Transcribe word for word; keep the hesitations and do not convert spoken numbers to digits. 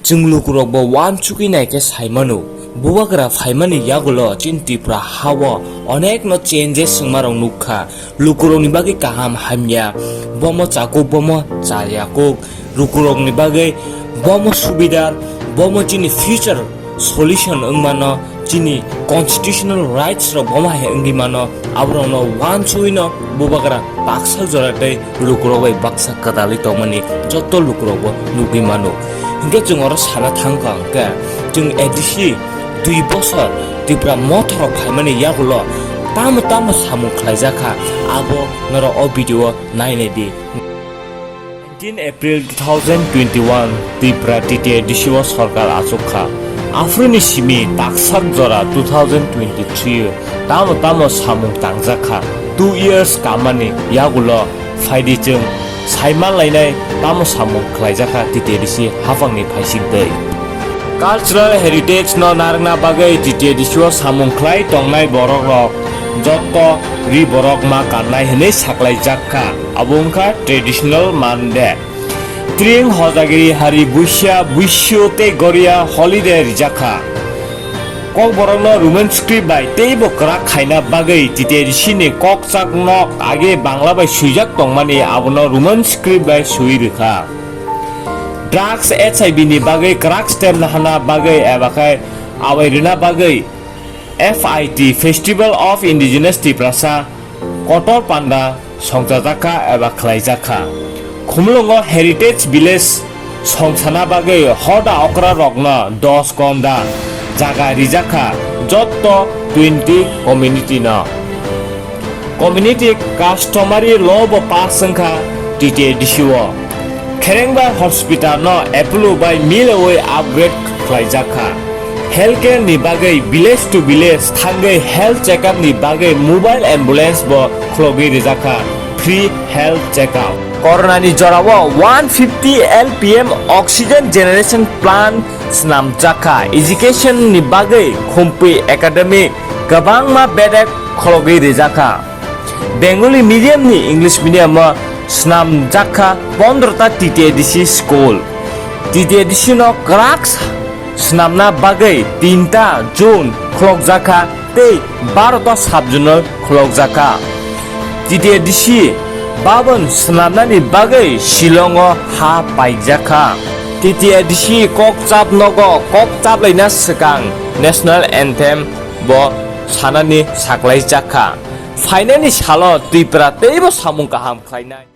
Chwng lukurokbo uansugwi naikhe saimano, bubagra phaimani yagulo chini Tripura hao onekno changes wngmarok nukha. Lukurokni bagwi kaham hamya, bomo chakuk, bomo chayakuk, lukurokni bagwi bomo subidar, bomo chini future solution wngmano, chini constitutional rights rok bomo hai wngwi mano, aborokno uansugwino bubagra baksa jora tei lukurok bai baksa kwtalwi tongmani joto lukurokbo nugwi mano. Hinkhe chwng oro sana thangkha, hinkhe chwng A D C dui bosor Tipra Motha rok phaimani yagulo tamo tamo samung khlaijakha, abo norok o video o nainai di. Nineteen April two thousand twenty-one, Tripura T T A D C o sorkar achuk kha. Aphuruni simi taksak jora two thousand twenty-three tamo tamo samung tangjak kha. Two years kamani yagulo phaidi chwng saima lainai tamo samung khlaijakha T T A D C haphangni phaising twi. Cultural heritage no narwkna bagwi T T A D C o samung khlai tongnai borok rok jotto ri borok ma kannai hwnwi saklai jak kha, abo wngkha traditional Monday. Tring hojagiri hari busia buisio tei goria holiday rijak kha. Kokborokno Roman script bai teibo kwrak khaina bagwi T T A D C ni kokchak nok age Bangla bai swijak tongmani abono Roman script bai swi rwkha. Drugs, H I V ni bagwi kwrak step nahana bagwi eba khai awai rwna bagwi F I T, Festival of Indigenous Tiprasa, kotor panda songchajak kha eba khlaijak kha. Khumulwngo Heritage Village songsana bagwi hoda okra rokno dos gonda jaga rijak kha jotto twenty community no. Community customary law bo pass wngkha T T A D C o. Kherengba hospital no Apollo bai milawi upgrade khlaijak kha. Healthcare ni bagwi village to village thangwi health checkup ni bagwi mobile ambulance bo khulogwi rijak kha, free health checkup. Corona ni jorao one fifty L P M oxygen generation plant swnamjak kha. Education ni bagwi Khumpui Academy kwbangma bedek khulogwi rijak kha. Bengali medium ni English medium o swnamjak kha pondro ta T T A D C school. T T A D C no kwrak swnamna bagwi tinta zone khulokjak kha tei baro ta sub-zone khulokjak kha. T T A D C Bhaban swnamnani bagwi Shillong o ha paijak kha. T T A D C kokchap nogo kokchap laina swkang National Anthem bo sanani saklaijak kha. Phainani salo Tripura teibo samung kaham khlainai.